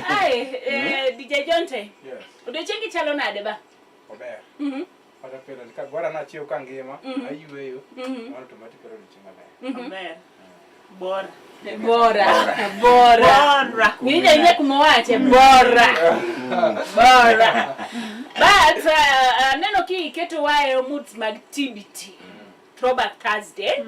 Ai, DJ Jonte. Yes. Odiochiengi chalo nade ba? Ober. Kata pile ka gwara nachiew ka ngima, ayueyo, mano automatically odiochieng' maber. Ober. Bora. Bora. Bora. Bora. Winjo ing'e kuma owache bora. Bora. But aneno ki iketo wa e moods mag TBT. Throwback Thursday.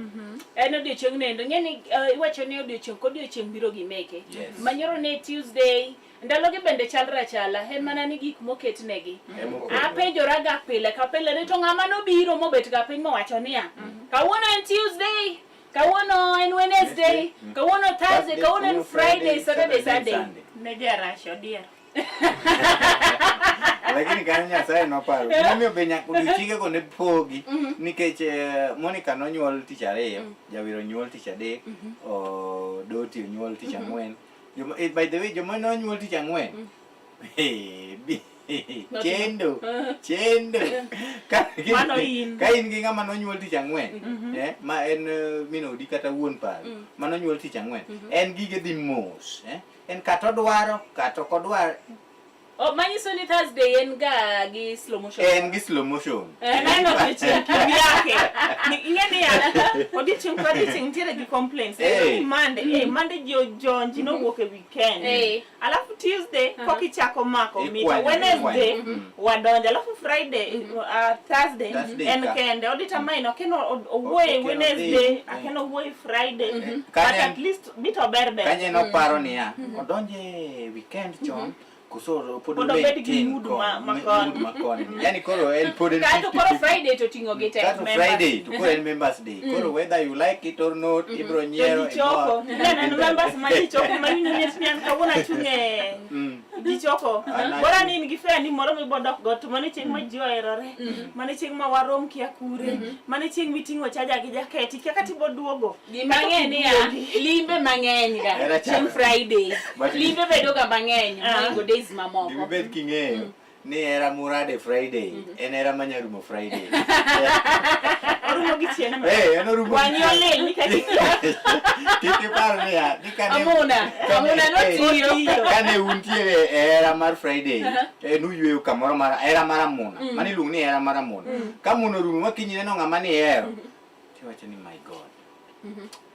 En odiochieng' nendo. Ing'e ni iwacho ni odiochieng' kodiochieng' biro gi meke. Yes. Manyoro ne Tuesday. Ndalogi bende chalre achala. En mana ni gik moket negi. Emopogore. Apenjora ga pile ka pile ni to ng'ama nobiro mobet ga piny mowacho niya, kawuono en Tuesday, kawuono en Wednesday, kawuono Thursday, kawuono en Friday, Saturday, Sunday. Ne jarasha odier. Lakini kanyo Nyasaye noparo. Gimomiyo be nyaka odiochiengego ne pogi nikech Monica nonyuol tich ariyo, Jawiro onyuol tich adek, Doti onyuol tich ang'wen. By the way, joma nonyuol tich ang'wen, chendo, chendo. Mano in. Ka in gi ng'ama nonyuol tich ang'wen, ma en min odi kata wuon paru, ma nonyuol tich ang'wen, en gige dhi mos, en kata odwaro, kata ok odwar. Oh, manyiso ni Thursday en ga gi slow motion. En gi slow motion. En en odiochieng' kivyake. Ni ing'e niya, odiochieng' ka odiochieng' nitiere gi complaints. Ni Monday, Monday ji ojonji nowuok e weekend. Alafu Tuesday koka ichako mako mita. Ikwanyo, Wednesday ikwanyo. Wadonjo. Alafu Friday, Thursday Thursday en ka. kende. Odetermine ok en owuoye Ok en odhi. Wednesday, ok en owuoye Friday. But at least bit ober ber. Kanye noparo niya, odonje weekend chon. Koso pod Pod obed gi mood ma koni. Mood makoni. Yani koro en pod en Kato koro 50-50. Friday to ting'o gi te. Kato Members. Friday to koro en members day. Koro whether you like it or not, ibro To nyiero. ji choko. imor. Ineno members ma ji choko ma iwinjo ni an kawuono achung' e ji choko. An Bora ni in gi fare ni moro mibodok go to mano e chieng' ma ji oherore. Mano e chieng' ma warom kia kure. Mano e chieng' miting'o chaja gi jaket. Ikia kata ibo duogo. Gima ang'e niya, limbe mang'eny ga Era cha- chieng' Friday. But- Limbe bedo ga mang'eny mohingo days mamoko. Gima bed king'eyo ni hera murade Friday en hera manyarumo Friday. Orumo gi chieng' no. Eh, en orumo. Wang'i olil nikech ikia. Kik ipar niya, ni kane Amuna, Amuna notiyo. Kane untiere e hera mar Friday, en uyweyo kamoro mar hera mar Amuna. Mano iluongo ni hera mar Amuna. Ka Amuna orumo ma kiny ineno ng'ama nihero, tiwacho ni my God.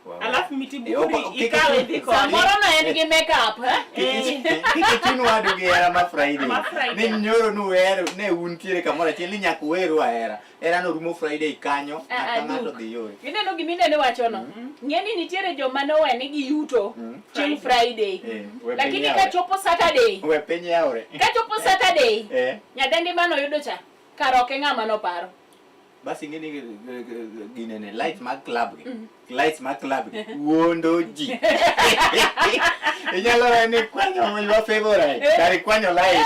Wow. Alafu miti Eh, bukuri ikawe idhi kode. Samoro no en gi makeup, eh? Kik ichun wadu gi hera mar Friday. Ma Friday. Ni nyoro nuwero, ne untiere kamoro achiel ni nyaka uweru ahera. Hera no rumo Friday kanyo, Ah, ng'ato ah, ka ng'ato Duke. dhi yore. Ineno gima inene wachono? Ng'e ni nitiere joma nowe ni giyuto chieng' Friday. We piny Lakini yawre. kachopo Saturday, We piny yawre. kachopo Saturday, nyadendi manoyudo cha, kar ok e ng'ama noparo. Basi ing'e ni ginene lights mag club gi. Lights mag club gi wuondo ji. Inyalo neno ni ikwanyo your favorite, kar ikwanyo light.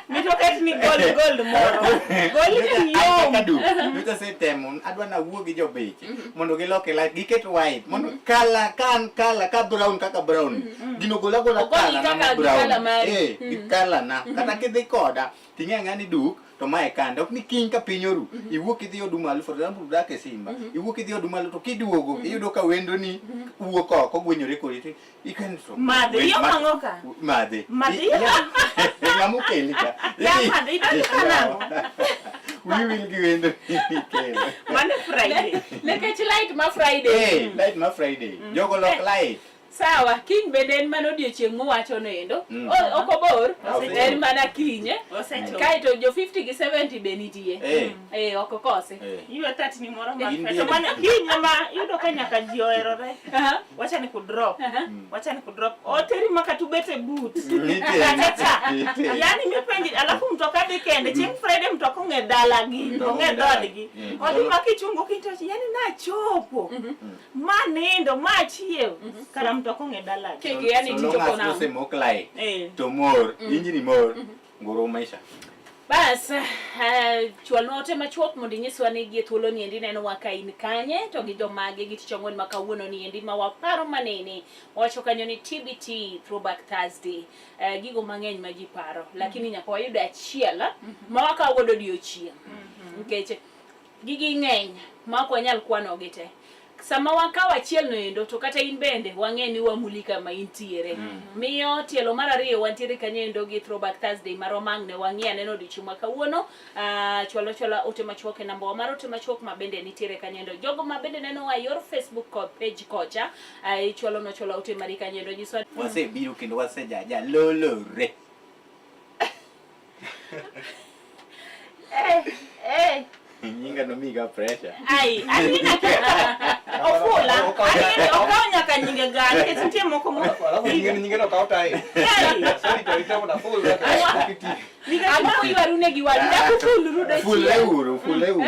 Mitoket ni gold gold moro. Gold ni yom. Kaka du, nyocha asetemo, adwa nawuo gi jobeche mondo giloke light, giket white mondo kala kan kala ka brown kaka brown. Gino gola gola Ogogi kala na kaka ma gi brown. colour mari. Eh, gi kala na. Kata kidhi koda, ting'e ang'e ni duk to mae kande. Ok ni kiny ka piny oru, iwuok idhi Odumalo, for example, udak e Simba, iwuok idhi Odumalo to kiduogo, iyudo ka wendoni wuok oko, gwenyore kodi, to iken to Madhe, iyo mang'o ka? Madhe. Madhe, Ng'ama okeli ka? Ya, madhe, idonjo ka nang'o? Wiyi wil gi wendo mikelo. Mano Friday. Nikech light ma Friday. Eh, light ma Friday. Jogo lok light. Sawa, kiny bende en mana odiochieng' muwacho no endo. Ok obor, Osechopo. en mana kiny. Osechopo. Kaeto jo 50 gi 70 be nitie. Ok okose. Ywe tatni moro ma In to bende. mana kiny ema iyudo ka nyaka ji oherore. Wacha ni kudrop. Wacha ni kudrop. Oteri ma kata ubet e but. Nitie. Kacha. Nitie. Yani mipenji alafu mtoka dhi kende. Chieng' Friday mtoka ong'e dalagi, Mtoka ong'e ong'e dalagi. dhodgi. Mm. Odhi ma kichungo kinto yani nachopo. Ma nindo, ma chiew. Kara mtoka ong'e dalagi. Kiki yani So tich long ok as onam. nosemok light, Eh. to mor, injini mor, ngoro maisha. Bas, chwalnwa ote machuok mondo inyiswa ni gie thuolo ni endi nenowa ka in kanye to gi jomage gi tich ang'wen ma kawuono ni endi ma waparo manene. Wawacho kanyo ni TBT Throwback Thursday. Gigo mang'eny ma ji paro, lakini nyaka wayud achiel ma wakawo godo odiochieng'. Nikech gigi ng'eny ma ok wanyal kwanogi te. Sama wakawo achiel no endo to kata in bende wang'e ni wamuli kama intiere. Miyo tielo mar ariyo wantiere kanyo endo gi Throwback Thursday marwa ma ang' ne wang'i aneno odiochieng' ma kawuono. Chwalo chwala ote machuok e namba wa mar ote machuok ma bende nitiere kanyo endo. Jogo ma bende nenowa e yor Facebook kod page kocha, ichwalo nochwala ote mari kanyo endo nyiswa Wasebiro kendo wasejaja lolore. Eh, eh. Nyinga nomiga pressure. Ai, ani ofula. Ani okawo nyaka nyinge ga nikech nitie moko mo. Alafu nyinge nyinge no kawo time. Hey. Sorry to itamo na full. Ang'o muywaru ne gi wadu? Dak ufulru dichiel. Fuleuru, fuleuru.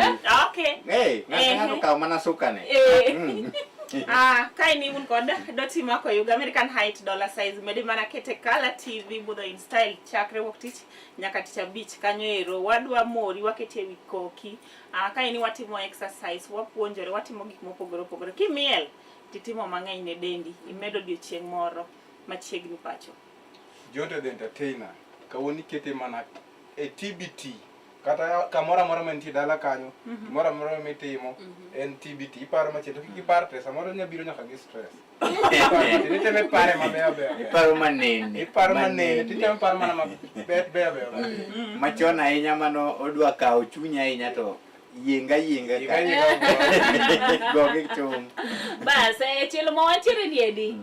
Okay. Hey, ng'ato ng'ato kaw mana sukane. Eh. Ah, kae ni un kod Doti Mako Yuga American Height Dollar Size medi mana kete Kala TV budho in style chakre wuok tich nyaka tich abich kanyo ero wadwa mori wakete wi koki. Ah, kae ni watimo exercise wapuonjore watimo gik mopogore opogore kimiel titimo mang'eny ne dendi imedo odiochieng' moro machiegni pacho. Jonte the entertainer. Kawuono ikete mana e TBT. Kata kamoro amora mantie dala kanyo, gimoro amora mitimo en TBT. Iparo machielo to kik ipar te, samoro nya biro nyaka gi stress. Iparo iteme pare mabeyo beyo. Iparo manene. Iparo manene, titemo paro mana mabeyo beyo beyo. Machon ahinya mano odwa kawo chuny ahinya to yienga yienga ka. Yienga Go gi chung. Bas, e tielo ma wantiere ni endi.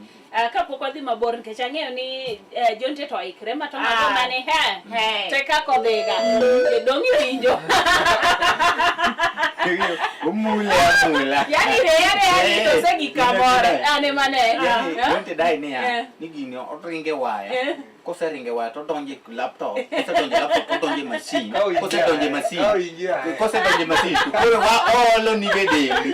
Kapok wadhi mabor nikech ang'eyo ni Jonte to oikre ma to mago mane he He. te kaka odhiga dong' iwinjo Omule amula. yani reya reya ni to osegik kamoro ane mane Yani, Jonte dai niya, Eh. ni gini oringe waya. Eh. Koseringe waya to odonjo e laptop, kosedonjo e laptop to odonjo e machine, Ka oingia, kosedonjo e machine. ka oingia, eh. Kosedonjo e machine to koro waolo ni be dendi.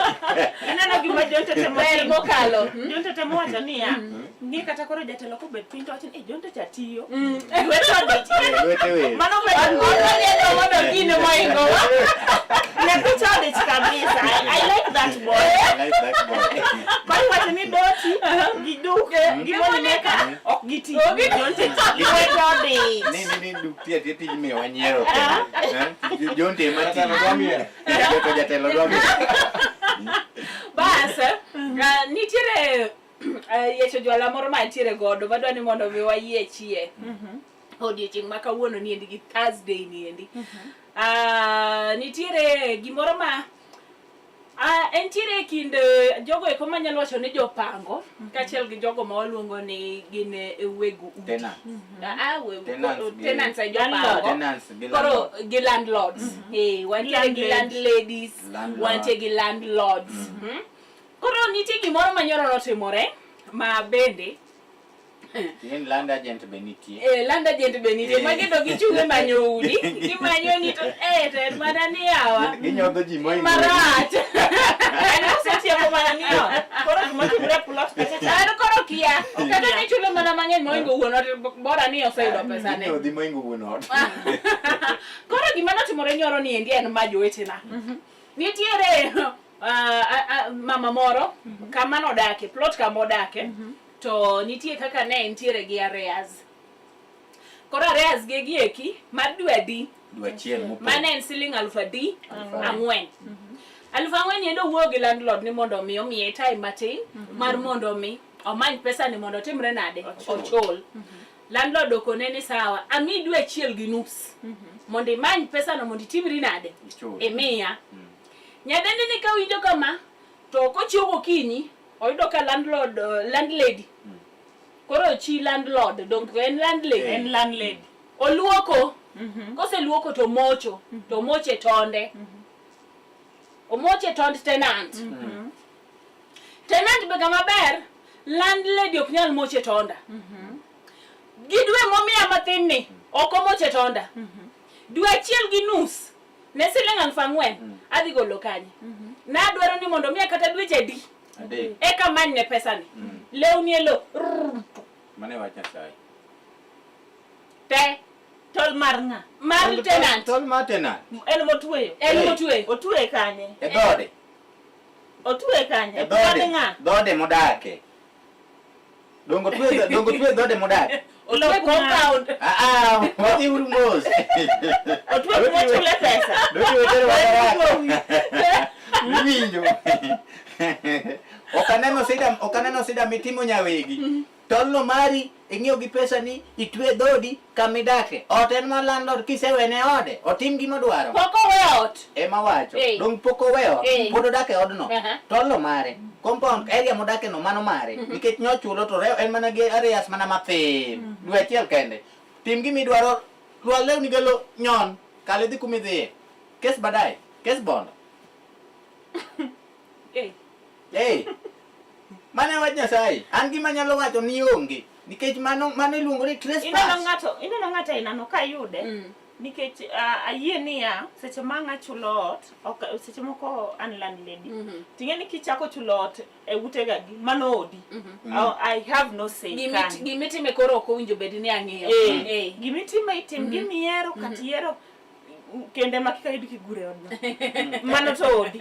Ineno gima Jonte temo ber timo? mokalo Jonte temo wacho niya, ni kata koro jatelo kobet piny to wacho ni eh, Jonte cha tiyo. Lwete odich. Eh, Lwete wer. Mano bedo odonjo mondo gine moingowa nyathi cha odich kabisa. I like that boy. I like that boy. Koro iwacho ni Doti gi Duk gi Monica ok giti. Jonte ti. Lwete odich. Ni ni ni duk tiyo atiya tij miyo wanyiero kende. Eh? Jonte ema tiyo. Jatelo dwa miel. To jatelo dwa miel. Bas, nitiere yiecho jwala moro ma nitiere godo madwa ni mondo mi wayiechie odiochieng' ma kawuono ni endi gi Thursday ni endi. Nitiere gimoro ma entiere e kind jogo eko manyalo wacho ni jopango kaachiel gi jogo ma waluongo ni gin weg udi. Tenants. Tenants Tenants e jopango. Tenants gi Koro landlord. gi landlords. Eh, wantiere gi landladies, Landlord. wantie gi landlords. Koro nitie gimoro manyoro notimore ma bende Ing'e land agent be nitie. Land agent be nitie Eh. magi to gichung' e manyo udi gimanyo ni to to en mana ni yawa Ginyodho ji moingo. marach En osetieko mana ni ot. Koro gima timore e plot kacha cha. an koro kia kata ni chulo mana mang'eny moingo wuon ot bora ni oseyudo pesane Ginyodhi moingo wuon ot. Koro gima notimore nyoro ni endi en ma jowetena. Nitiere mama moro kama nodake, plot kama odake, to nitie kaka ne entiere gi arrears. Koro arrears ge gi eki mar dwe adi? Dwe achiel mopong'. Mane en siling alufu adi? Alufu ariyo. Ang'wen. 4,000 endo wuoyo gi landlord ni mondo mi omiye time matin mar mondo mi omany pesa ni mondo otimre nade? Ochul. Landlord okone ni sawa, amiyi dwe achiel gi nus mondo imany pesa no mondo itimri nade? Ichul. Imiya. Nyadendi ni ka winjo kama to kochiew gokinyi oyudo ka landlord landlady koro chi landlord donk en landlady En landlady. oluoko koseluoko to mocho to moche tonde omoche tond tenant tenant be kama ber landlady ok nyal moche tonda gi dwe momiya mathin ni ok omoche tonda dwe achiel gi nus ne siling 4,000 adhi golo kanye nadwaro ni mondo miya kata dweche adi Adek. eka manyne pesani lewni e lo Mano e wach Nyasaye. te Tol mar ng'a? mar tenant Tol mar tenant. En motweyo. en motwe Otweye kanye? E dhode. Otweye kanye? E Dhod dhode. ng'a? Dhode modake. Dongo twe dongo twe dhode modake. otwe Lop ng'a? compound Ah ah, wadhi uru mos. Otwe kuma chule pesa. Doti wetere wadaraka. Iwinjo. Ok aneno sida, ok aneno sida mitimo nyawegi. Tolno mari ing'iewo gi pesa ni itwe dhodi kama idake. Ot en mar landlord kisewene ode, otim gima odwaro. Pok owe ot. Ema wacho. Eh. Dong pok owe ot. Eh. Pod odak e odno. Aha. Tolno mare. Compound area modake no mano mare. Nikech nyochulo to reo en mana gi areas mana mathin. Dwe achiel kende. Tim gima idwaro. Lwar lewni gelo nyon. Kal idhi kuma idhiye. Kes baadaye. Kes bondo. Eh. Hey. Mano e wach Nyasaye. An gima anyalo wacho ni onge. Nikech mano mano iluongo ni Ineno trespass. ng'ato, ineno ng'ato ainano kayude. Nikech ayie niya, seche ma ang' achulo ot, ok, seche moko an landlady. Ting'e ni kichako chulo ot e utega gi, mano odi. I have no say kanyo. Gimitime koro ok owinjo bed ni ang'iyo. Eh, Eh. Gimitimo itim, gimiyiero kata iyiero kende ma kik ayud kigure e odno. Mano to odi.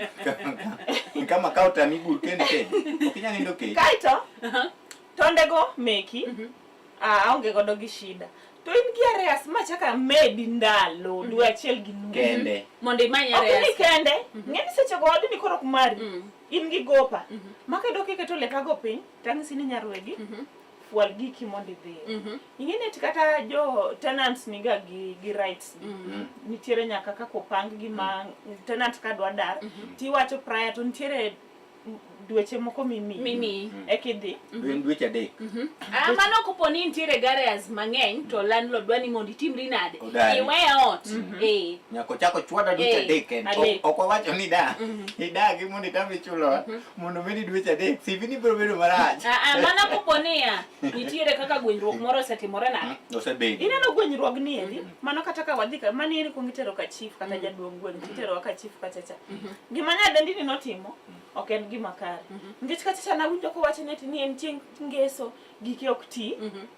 Kama ka otami gur kendi kendi. Ok inyal nindo kech. Kaeto, tondego meki, aonge godo gi shida. To in gi arrears machaka medi ndalo dwe achiel gi nus. Kende. Mondo imany Ok ni arrears. kende, ng'e ni seche go odni koro ok mari. In gi gopa. Ma kidok iketo lepago piny, tang'isi ni nyarwegi, fwal giki mondo idhiye. Ing'e ni eti kata jo tenants niga gi, gi rights gi. Nitiere nyaka kaka opang gi ma tenant ka dwa dar, tiwacho prior to nitiere dweche moko mimiyi. Mimiyi. Eka idhi. Dwe dweche adek. Ah, mano kopo ni nitiere arrears mang'eny to landlord dwa ni mondo itimri nade? Odari. Iwe ot. Eh. Nyaka ochako chwada dweche Eh, adek kende. adek. Ok wawacho ni da. Idagi mondo itam ichulo. Mondo medi dweche adek. CV ni biro bedo marach. Ah, ah, mano kopo niya nitiere kaka gwenyruok moro osetimore nade? Osebedo. Ineno gwenyruok ni eri, mano kata ka wadhi ka, mani eri kuong itero ka chief kata jaduong' gweng' titero ka chief kachacha. Gima nyadendi ni notimo ok en gima kare. Nikech kachacha nawinjo kowacho ni ati ni en chieng' ngeso gike ok ti,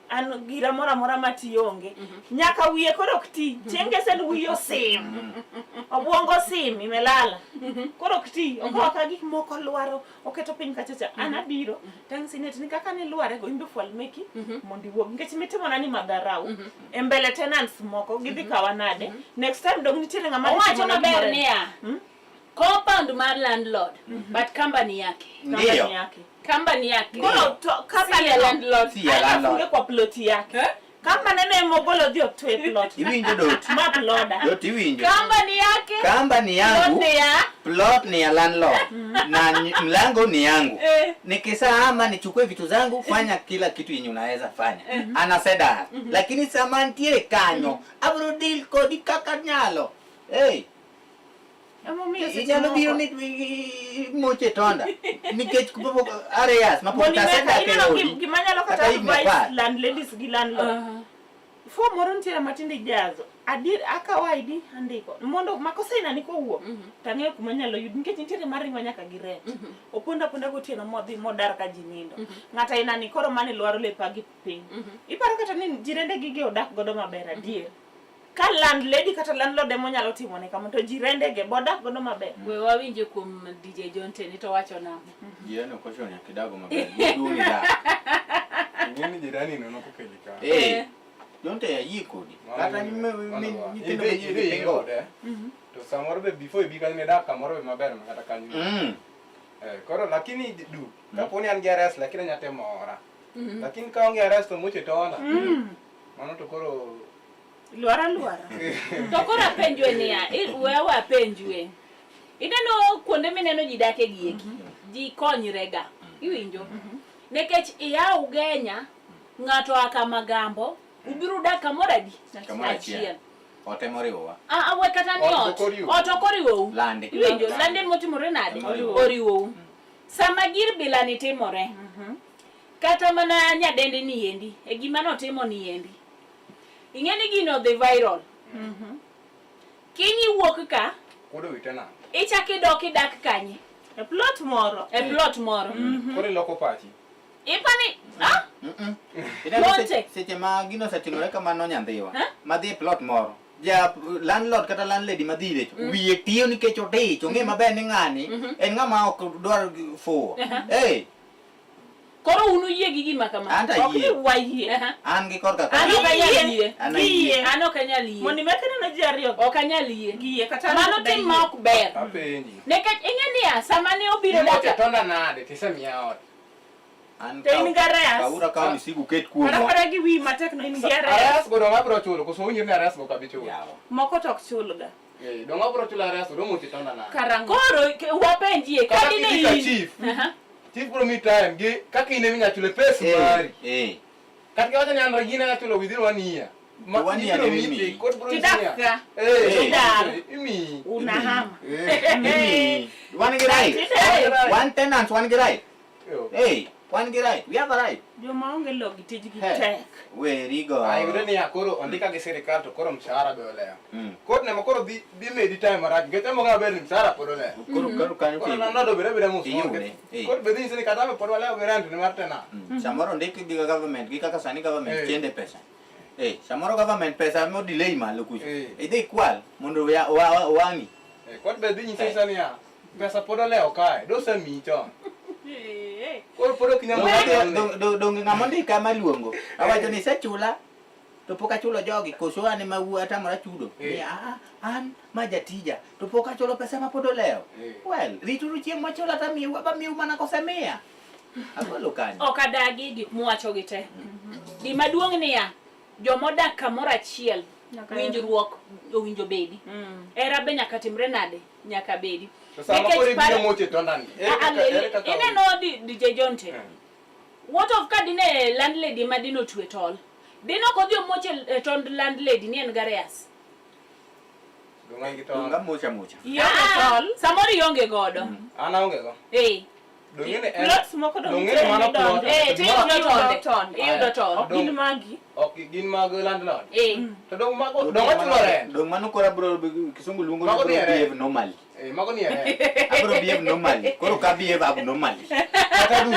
an gira moro amora matiyo onge. Nyaka wiye koro ok ti, chieng' ngeso en wiye osim. Obwongo osim, imelala. Koro ok ti, okawo ka gik moko lwaro, oketo piny kachacha. An abiro, tang'isi ni ati ni kaka nilware go in be fwal meki mondo iwuog. Nikech mitimona ni madharau. E mbele tenants moko, gidhi kawa nade. Next time dong nitiere ng'ama dhi Owacho timona maber gimoro. niya compound mar landlord but company yake. Company Ndiyo. yake. Company yake. Koro to company Si ya no, landlord. Si ya aenda landlord. funge kwa plot yake. Kama neno emogolo dhi otwe e plot. Iwinjo dot. Ma ploda. Dot iwinjo. Company yake. Kamba ni yangu. Plot ni ya. Plot ni ya landlord. Na mlango ni yangu. Eh. Nikisahama nichukue vitu zangu, fanya kila kitu yenye unaweza fanya. Anaseda. Lakini sama ntiere kanyo, abro deal kodi kaka nyalo. Hey, Emomiyo seche inyalo biro moko- ni moche tonda. Nikech kupoko areas mapok Mondo iwe- tasedak e ineno odi. gima nyalo kata Kata higni advice apar. landladies gi landlord. Form moro nitiere ma tinde ijazo. Adier akawo ID andiko. Mondo makosa ina ni kowuok tang'eyo kuma anyalo yudo nikech nitiere maringo nyaka gi rent. Opondo aponda gotieno modhi modar ka ji nindo. Ng'ato aina ni koro mane lwaro lepa gi piny. Iparo kata ni jirende gige odak godo maber adier. Ka landlady kata landlord ema onyalo timo ne kama to jirende ge bodak godo maber. We wawinje kuom DJ John Teni to wacho nang'o? Jirani ok ochuno nyaka idago maber. Duong' idak. Ing'e ni jirani no nokokeli ka. Eh. Jonte ayie kodi. Kata nyithindo Idhi- manyiri idhi pingo. iyude. To samoro be before ibi kanyo nidak kamoro be maber ma kata kanyo. Eh, koro lakini du kapo ni an gi arrest lakini anya temo ora. Lakini ka onge arrest to muche tonda. Mano to koro Lwara lwara. To koro apenjwe niya, wewe apenjwe. Ineno kuonde mineno ji dake gi eki, ji konyrega. Iwinjo? Nikech iya Ugenya, ng'ato oa Kamagambo, ubiro dak kamoro adi? Kamoro achiel. Ot ema oriwowa. Ah, ah, we kata ni Ot ot. ok oriwou. Ot ok oriwou. Lande. Iwinjo? Lande motimore nade? Ema oriwou. Oriwou. Sama gir bila ni timore, kata mana nyadendi ni endi, e gima notimo ni endi. Ing'e ni gino odhi viral. Kiny iwuok ka, kuodo wi tenant. ichak idok idak kanye? E plot moro. E plot moro. Koro iloko pachi. Ipani, ah? Ineno Jonte. seche ma gino osetimore kamano nyandhiwa. Huh? Madhi e plot moro. Ja landlord kata landlady madhi ire cha, wiye tiyo nikech odich, ong'e maber ni ng'ani en ng'ama ok dwar fuwo. Hey. Koro un uyie gi gima kama? An to Ok ni ayie. wayie. Aha. An gi korka An ok koni. anyal yie. An ayie. Giyie. An ok anyal yie. Mondo imek neno ji ariyo Ok anyal yie. giyie kata an Mano ok tim dayie. ma ok ber. Apenji. Nikech ing'e niya, sama ne obiro Imoche daka tonda nade tisemiya ot. An To in kaw- gi arrears. Kawura kaw misigo uket kuomwa. Para para gi wiyi matek no in gi arrears. Arrears go dong abiro chulo koso unyir ni arrears go ok abi chulo. Yawa. Moko to ok chulga. Eh, dong abiro chulo arrears go dong moche tonda nade. Karang'o? Koro wapenjie Kata ka dine kidhi ka in. chief. Aha. Chief biro miyi time gi kaka in ema inyalo chule pes Eh, mari. eh. Kata kiwacho ni an gina anyalo chulo within one year. Ma One year ibiro ne miyi imiyi. piny, court biro Tidak nyisi niya, ka. Eh, Tidar. imiyi. Unahama. Eh. Mimi, wan gi right. Tidar. Wan tenants, wan gi right. Yo. Hey, wan gi right. We have a right. Joma onge lowo gi tijgi Hey. tek. Weri go. Ah, iyudo niya koro ondika gi sirikal to koro mshahara be olewo. Mm. Court ne ma koro dhi dhi medi time marach nikech emo ng'a ber ni mshahara pod olewo. Koro koro kanyo Koro ti- landlord obed abeda mos Iyude, eh. Court be dhi nyisi ni kata be pod walewo gi rent ni mar tenant. Samoro ndik gi government gi kaka sani government Eh. chende pesa. Eh, samoro government pesa mo delay malo kucho. Eh. Idhi kwal mondo wang'i. Eh, Court be dhi nyisi Eh. nyisa niya pesa pod olewo kae dosemiyi chon. Eh, eh. Koro pod ok inyal Donge ng'ama ondika maluongo. Awacho ni isechula to pok achulo jogi koso an ema wuo atamora chudo. Eh. Ni, "Ah, an ma jatija to pok achulo pesa ma pod olewo. Eh. Well, rituru chieng' machula tamiu abamiu mana kosemiya. Agolo kanyo. Ok adagi gik muwacho gi te. Gima duong' niya, jomodak kamoro achiel Nyaka winjruok owinjo bedi. Mm. Hera be nyaka timre nade? Nyaka bedi. To sama Nikech koro ibiro par- moche tonda ni. Ere Ah, ah, kaka lele- ere kaka Ineno DJ Jonte. Eh. What of ka dine landlady ma dine otwe tol? Dine ok odhi omoche e tond landlady ni en garias. Dong' an gi Donge tonda. amocha mocha. Ionge Ah, tol. Samoro ionge godo. An aonge go. Eh. Dong' ing'e ni en Plots moko dong' Dong' nitiere ing'e mano midonjo. plot. Eh, to iyudo Iyudo tonde. tonde. Iyudo tol. Ok gin magi. Ok gin mag landlord. Eh. To dong' mago dong' ochulo rent. Dong' mano koro abro kisungu luongo ni Mago abro ni e rent. behave normally. Eh, mago ni e rent. Abro behave normally. Koro ka behave abnormally. Kata duk.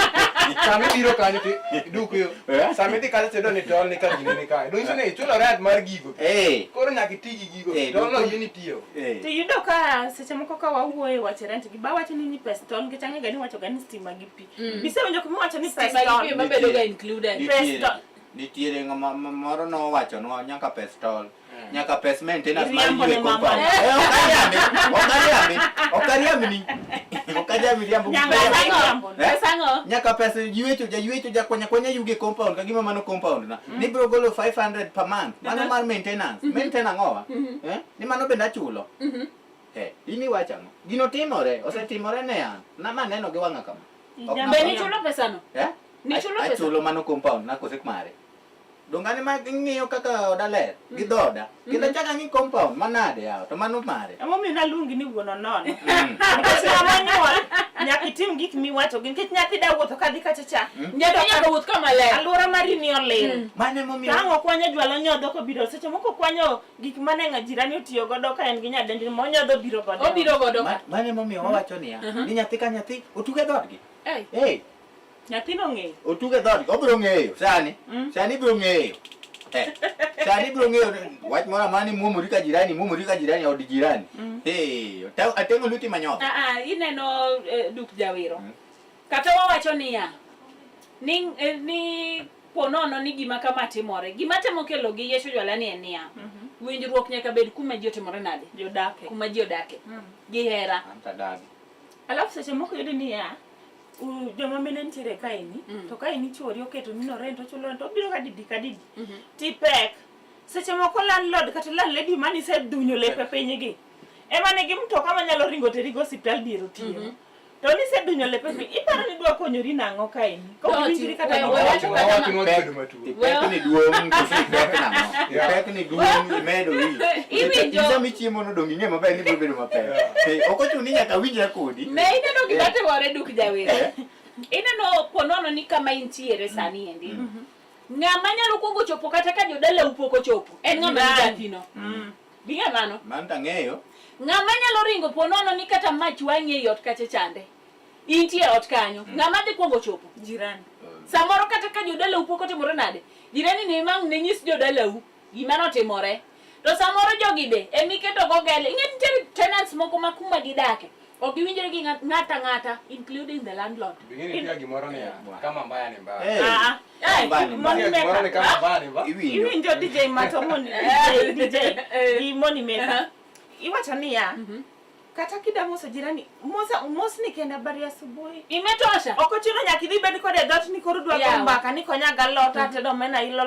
Sama ibiro kanyo to duk yo. Eh? Sama idhi kanyo to iyudo ni tol ni ka gine ni kae. Dong' nyiso ni ichulo rent mar gigo. Eh. Koro nyaka iti gi gigo. Eh, Tol no dong' yieni tiyo. Eh. To iyudo ka seche moko ka wawuoyo e wach rent gi ba wacho ni ni pes tol nikech ang'e ga ni wacho ga ni stima gi pi. Bisewinjo kuma iwacho ni pes Stima gi pi tol. ema bedo ga included. Nitiere, Pes tol. nitiere ng'ama moro nowachonwa nyaka pes tol. Nyaka pes maintenance mar Iriambo ywe ne mama. compound. Eh, ok ariambi, ok ariambi, ok ariambni. Ok ariambi riambo. Nyaka Pesa ang'o? Iriambo ne. Eh? Pesa ang'o? Nyaka pes ywecho, jaywecho, jakwanya kwanya yuge compound ka gima mano compound na. Ni biro golo 500 per month. Mano mar maintenance. Maintain ang'owa? Eh? Ni mano bende achulo. Eh, in iwacho ang'o? Gino timore, osetimore ne an. Na maneno gi wang'a kama. Ok Ijambo. Be naparo. nichulo pesano? Eh? Nichulo pesa? Achulo mano compound na kose mare. Donge ma ng'iyo kaka oda ler gi dhoda. Kendo chak ang'i compound manade yawa to mano mare. Emomiyo naluongi ni wuon onono. Mm. Nikech ng'ama nyuol nyaka itim gik miwacho gi nikech nyathi da wuotho kadhi kacha cha. Nyathi nyaka wuoth kama ler. Alwora mari ni olil. Mano emomiyo To ang' okwanyo jwalo onyodho kobiro seche moko okwanyo gik mane ng'a jirani otiyo godo ka en gi nyadendi monyodho biro godo. Obiro godo ka. mano emomiyo wawacho niya ni nyathi ka nyathi otug e dhoodgi. Eh. Hey, Nyathino ong'eyo. otug e dhoodgi obiro ng'eyo sani. Sani ibiro ng'eyo. Eh, sani ibiro ng'eyo wach moro amora ni muomori ka jirani, muomori ka jirani e od jirani. Hey, ateng'o lweti manyodho. Ah, ah, ineno duk jawiro. Kata wawacho niya, ni, ni ponono ni gima kama timore. Gima temo kelo gi yesho jwala ni en niya, winjruok nyaka bed kuma ji otimore nade? Jodake. Kuma ji odake. Gi hera. An to adagi. Alafu seche moko yudo niya, joma mine nitiere kaeni, to kaeni chuori oketo ni no rent ochulo rent obiro ka didi ka didi. Tipek. Seche moko landlord kata landlady mane isedhunyo lepe piny gi. Ema nigi mtoka manyalo ringo teri go osiptal dier otieno. To nisedhunyo lepe piny, iparo ni idwa konyori nang'o kaeni? Ka ok iwinjri kata We- gi we- Wawacho kata wawacho ma- ni wadhi bedo matuo. Ipek ni duong' koso ipek nang'o? Yeah. Ipek ni duong' imedo wi. Iwinjo. Sama ichiemo no dong' ing'e maber ni ibiro bedo mapek. Eh, Ok ochuno ni nyaka winjra kodi. Ne ineno gima timore duk jawiro. Ineno ponono ni kama intiere sani endi. Ng'ama nyalo kuongo chopo kata ka jodalau pok ochopo. En ng'ama Jirani. nyathino. Ging'e mano. Mano to ang'eyo. Ng'ama nyalo ringo ponono ni kata mach wang'i ei ot kacha chande. Intie e ot kanyo. Ng'ama dhi kuongo chopo. jirani. Samoro kata ka jodalau pok otimore nade, jirani ni ema ang' ne nyis jodalau gima notimore. To samoro jogi be emiketo go gele. Ing'e nitiere tenants moko ma kuma gidake. Ok giwinjore gi ng'at ang'ata including the landlord. Bingine nitie gimoro niya, kama mbaya ni mbaya. Eh, Ah, ah. kama mbaya ni mbaya. Nitie gimoro ni kama mbaya ni mbaya. Iwinjo. Iwinjo DJ Mato moni DJ gi Money Maker. Iwacho niya, kata kidamoso jirani, mosa mosni kende habari ya asubuhi. Imetosha. Ok ochuno nyaka idhi bed kode e dhoot ni koro dwa go Yawa. mbaka ni konya galot atedo omena ilo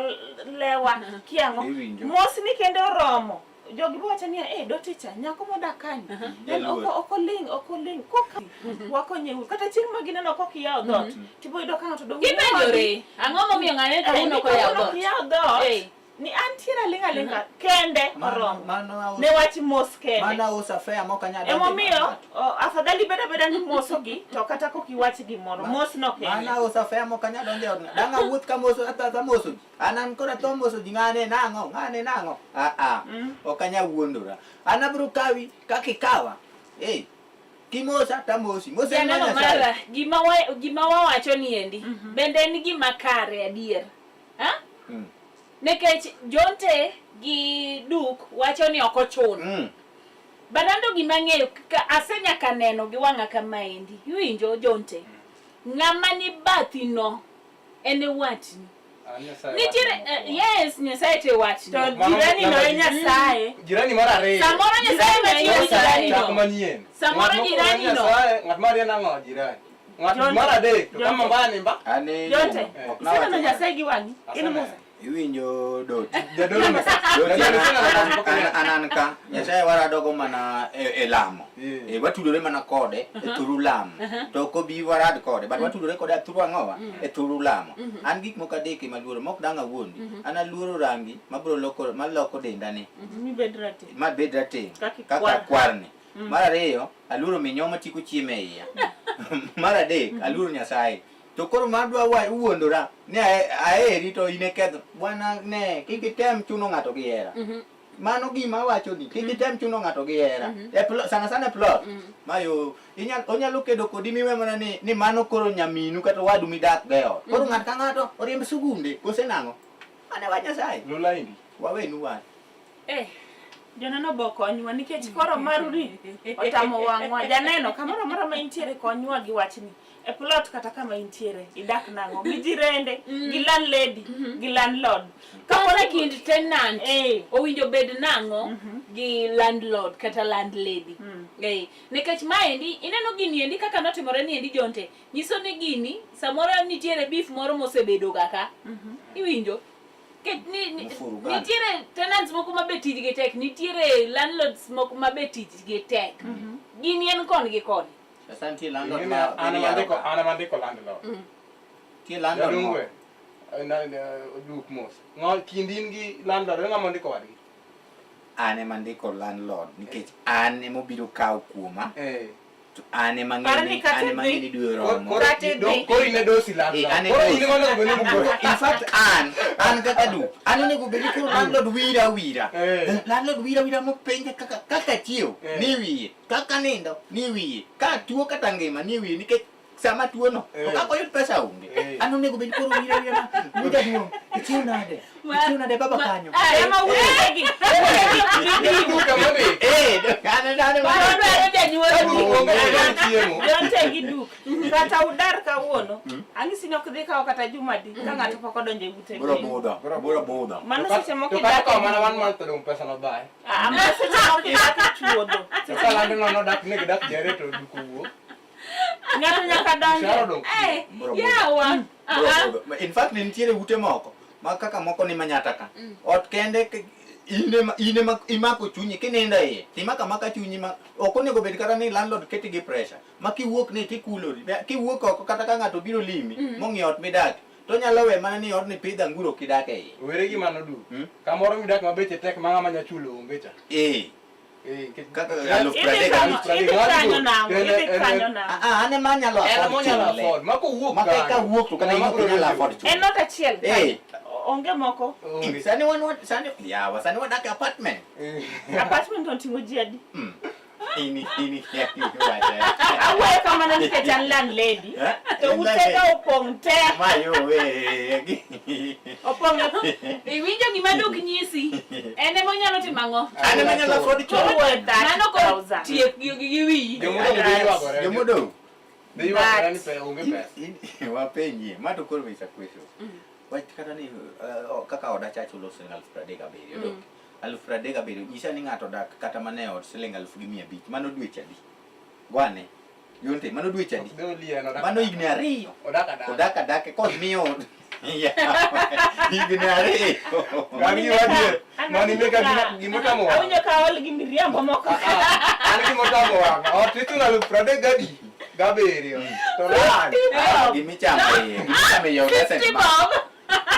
lewa kiang'o. Iwinjo. Mosni kende oromo. Jogi bo wacho niya, eh doti cha nyako modak kanyo. En Jaluor. ok oling, ok oling. Koka wakonye uru. Kata chieng' ma gineno kok iyawo dhoot, tibo yudo ka ng'ato dong' Gipenjore, ang'o momiyo ng'ane kawuono ok oyawo dhoot? Oyawo dhoot. Eh. Ni antiere aling' aling'a kende oromo. Mano auso- Ne wach mos kende. Mano auso afea mok anyal donjo e Emomiyo ng'ato. afadhali bed abeda ni mosogi to kata kok iwach gimoro mos no kende. Mano auso afea mok anyal donjo e od ng'ato. Dang' awuoth kamoso atho amoso ji. An an koro atho moso ji ng'ane nang'o ng'ane nang'o. Ah ah. Ok anyal wuondora. An abiro kawi kaka ikawa. Eh. Kimosa tamosi. Mos en mar Janeno Nyasaye. mara, gima wawacho ni endi, bende en gima kare adier. Ha? Nikech Jonte gi Duk wacho ni ok ochuno. But anto gima ang'eyo, asenyaka neno gi wang'a kamaendi. Iwinjo Jonte? Ng'ama ni bathi no en e watni. Ah, Nyasaye Nitiere, watni mokwongo. yes, Nyasaye to e watni. To Mano- jirani no e mano- Nyasaye. Jirani mar ariyo. Samoro Nyasaye Jirani matiyo no gi e jirani Chak no. manyien. Samoro Ng'at mokwongo jirani no. Nyasaye, ng'at mar ariyo nang'o jirani. Ng'at Jonte. mar adek to kama Jonte. mbaya ni mba. Ane Jonte, ok iseneno nawacho- Nyasaye gi wang'i? In Aseneno. Musa. Iwinjo doti. Jadolo no. Doti Jadolo sina nafas pok an aneno. an ka Nyasaye waradogo mana e lamo. Yeah. E, watudore mana kode e thuru lamo. To ok obi warad kode, but watudore kode e thuru ang'owa? E thuru lamo. An gik moko adek ema aluoro, mok dang' awuondi. An aluoro rangi mabiro loko maloko denda ni Mibed rateng'. mabed rateng' Kaka kaka ikwar. kwarni. Mar ariyo, aluoro minyoo matieko chiemo e iya. Mar adek, aluoro Nyasaye. To koro madwa wuondora ni aheri to in e ketho. Bwana ne, kik item chuno ng'ato gi hera. Mano gima awacho ni kik item chuno ng'ato gi hera. E plot, sana sana e plot. Mayo inyal onyalo kedo kodi miwe mana ni mano koro nyaminu kata wadu midak go e ot. Koro ng'ato ka ng'ato oriemb sugunde kose nang'o? Mano e wach Nyasaye. Lula indi. Wawenu wach. Eh. Joneno bo konywa nikech koro maruni otamo wang'wa. Janeno kamoro amora ma intiere konywa gi wachni. E plot kata kama intiere idak nang'o? Gi jirende, gi landlady, gi landlord. Kwanza kind tenant Eh. owinjo bed nang'o gi landlord kata landlady. Eh, nikech maendi ineno gini endi kaka notimore ni endi Jonte, nyiso ni gini samoro nitiere beef moro mosebedo ga ka. Iwinjo? Mufurugano. Nitiere tenants moko ma be tijgi tek, nitiere landlords moko ma be tijgi tek. Gini en koni gi koni. Sasa nitie landlord Ing'e ma ni an bende ema yaro ndiko ka. an ema ndiko landlord. Nitie landlord Jadungwe. moko. Duk mos. Ng'o kind in gi landlord en ng'ama ondiko wadgi? An ema ndiko landlord nikech an ema obiro kawo kuoma. Eh. To an ema Par ng'e ni ni kata an ema ng'e idhi- ni dwe oromo. Koro Kata idhi. koro in e dosi Eh, landlord. an e Koro dosi. in ema onego bed ni iwuoyo. In fact an kaka du an onego bed ni koro landlord wira wira. Eh. Landlord wira wira mopenja kaka chiew Eh. ni wiye, kaka nindo ni wiye, ka tuo kata ngima ni wiye nikech sama tuo no to Eh. kaka oyud pesa onge. Eh. An onego bed ni koro wira wira ma jaduong' ichiew nade? Ichiew nade baba kanyo? Ema wengegi. Wengegi Duka mondiki. Eh, an ema Mano dwaro janyuol Ka duk onge to dwaro chiemo. Jonte gi duk. Kata udar kawuono. Ang'isi ni ok dhi kawo kata juma adi ka ng'ato pok odonjo e ute. Biro budho, biro budho. Mano To ka- seche moko To kata idak kawo e mana one month to dong' pesa no bae. Ah, mano seche moko idak e chuodho. To ka landlord nodak ne gidak jere to duk owuok. Ng'ato nyaka donje. Mshahara odong' Eh, Biro budho. yawa. Biro budho. In fact nitiere ute moko ma kaka moko ni Manyata ka. Ot kende in ema imako chunyi kinindo e iye. Timako amaka chunyi ma ok onego bed kata ni landlord keti gi pressure. Ma kiwuok ni tikulori. Kiwuok oko kata ka ng'ato biro limi mong'iyo ot midak to onyalo we mana ni odni pidh anguro kidak e iye. Were gi mano duk. Kamoro midak ma beche tek ma ng'ama nya chulo onge cha. Eh. Eh, nikech- Kaka Eh, aluf Idhi 30 kanyo, abich. idhi kanyo nang'o, idhi kanyo nang'o. Ah, an ema anyalo En afford ema onyalo chule. afford. Ma kowuok Ma ka kanyo, wuok to kata in ng'ama ok biro inyal donjo. afford chule. En ot achiel. Eh. Onge moko. Onge. Sani wan sani yawa sani wadak e apartment. Eh. Apartment oting'o ji adi? In in kia iwacho. Awuoyo kamano nikech an landlady. Eh? To utega opong' te. Ma yo we. Opong' Iwinjo gima dok nyisi. En ema onyalo timo ang'o? An ema anyalo afford chulo. Chulo Mano koro 30,000. tiek gi gi wiyi. Jomodong' dhi ywagore. Jomodong'. Dhi ywagore ni pe onge pesa. Wapenjie. Ma to koro is a question. Wach kata ni kaka oda cha chulo siling 37,000 dok. 37,000 nyisa ni ng'ato odak kata mana e ot siling 1,500 mano dweche adi? Gwane. Yonte, mano dweche adi? Ok dhi olien, odak Mano higni ariyo. Odak adaka. Odak adaka kod miyo higni ariyo. An gima adier. Mani meka gima gimotamo wang'. Awinjo ka aol gi miriambo moko. An gimotamo wang'. Ot ichulo 37,000 gabiriyo. To lan. Ah, Gimichamo iye, gimichamo iye ok doesn't 50 matter. bob.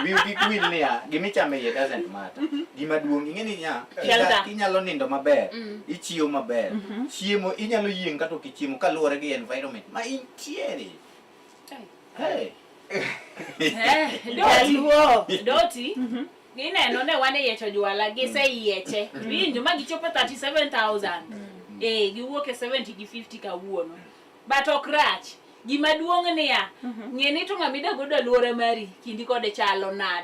Wiu kik wil niya, gimichamo iye doesn't matter. Gima duong' ing'e ni niya, Shelter. inyalo nindo maber, ichiyo maber, chiemo inyalo yieng' kata ok ichiemo kaluwore gi environment ma intiere. Hey. Eh, Doti. Jaluo. Doti. Gineno ne wan e yiecho jwala, giseyieche. Winjo ma gichopo 37,000. Eh, giwuok e 70 gi 50 kawuono. But ok rach. Gima duong' niya, ng'e ni to ng'ama idak godo e alwora mari, kindi kode chalo nade.